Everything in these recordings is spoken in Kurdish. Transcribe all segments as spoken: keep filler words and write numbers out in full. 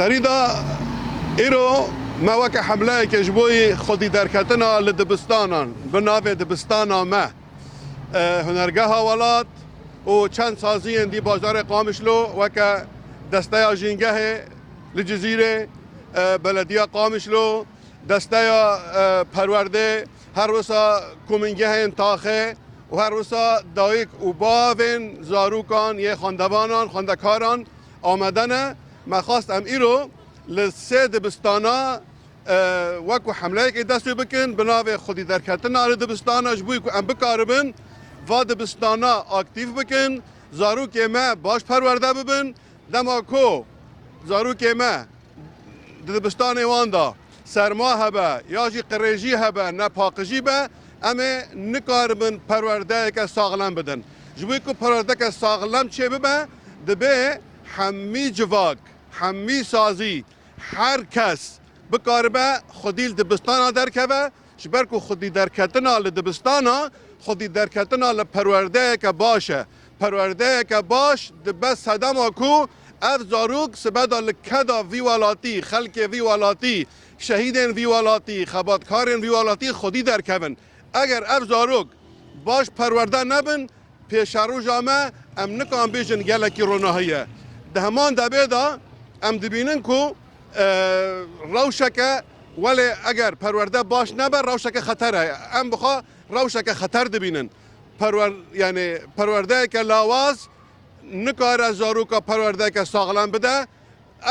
Serî de îro me weke hemleyeke ji bo xwedî derketina li dibistanan bi navê Dibistana Me, e, Hunergeha Welat û çend saziyên dî bajarê Qamişlo weke Desteya Jîngehê li Cizîrê, e, Belediya Qamişlo, Desteya, e, Perwerdê, her wisa komîngehên taxê û her wisa dayik û bavên zarûkan yê xwendevanan, xwendekaran amade ne. Me xwest em îro li sê dibistana, e, wekû hemleyekê dest pê bikin, bi navê xwedî derketina li dibistana, ji bo ku em bikaribin va dibistana aktîf bikin, zarokê me baş perwerde bibin. Dema ku zarokê me di dibistanê wan de serma hebe ya jî qirêjî hebe, nepaqijî be, em ê nikaribin perwerdeyeke saxlem bidin. Ji bo ku perwerdeke saxlem çêbibe, dibe hemî civak, hemî sazî, her kes bikaribe xwedî li dibistana derkeve, ji ber ku xwedî derketina li dibistana, xwedî derketina li perwerdeyeke baş e. Perwerdeyeke baş dibe sedema ku ev zarok sibe de li keda vî welatî, xelkê vî welatî, şehîdên vî welatî, xebatkarên vî welatî xwedî derkevin. Eger ev zarok baş perwerde nebin, pêşeroja me, em nikan bêjin gelekî ronahî ye. Di heman debê de em dibînin ku, e, rewşeke, welê eger perwerde baş nebe, rewşeke xeter e. Em bi xwe rewşeke xeter dibînin. Perwer-, yani perwerdeyeke lawaz nikare zaroka perwerdeyeke saxlem bide.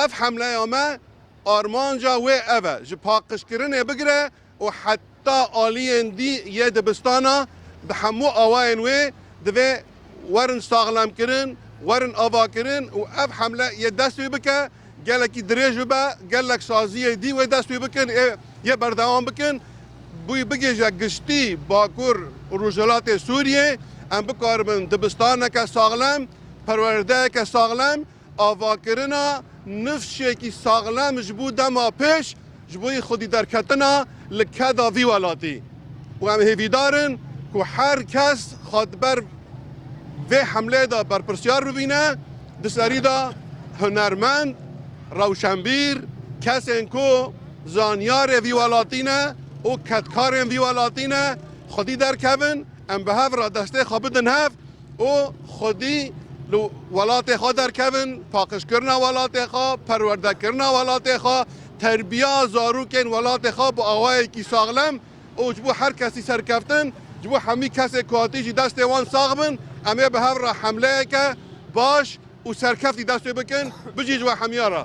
Ev hemleya me armanca wê ev e, ji paqijkirinê bigire û heta aliyên dî yê dibistana bi hemû awayên wê divê werin saxlemkirin, werin avakirin û ev hemle yê dest pê bike, gelekî dirêj bibe, gelek saziyê dî wê dest pê bikin, ê, yê berdewam bikin. Bûyî bigihîje giştî Bakur û Rojhilatê Sûriyê, em bikaribin dibistaneke saxlem, perwerdeyeke saxlem, avakirina nifşekî saxlem ji bo dema pêş, ji bo xwedî derketina li keda vî welatî. Û em hêvîdar in ku her kes xwe di ber vê hemleyê de berpirsiyar bibîne, di serî de hunermend, rewşenbîr, kesên ku zanyarê vî welatî ne û kedkarên vî welatî ne, xwedî derkevin, em bi hev re destê xwe bidin hev, û xwedî li welatê xwe derkevin, paqijkirina welatê xwe, perwerdekirina welatê xwe, terbiya zarokên welatê xwe bi awayekî saxlem û ji bo her kesî serkeftin, ji bo hemî kesê ku hatî jî destê wan sax bin, em ê bi hev re hemleyeke baş û serkeftî dest pê bikin. Bijî ji we hemiya re.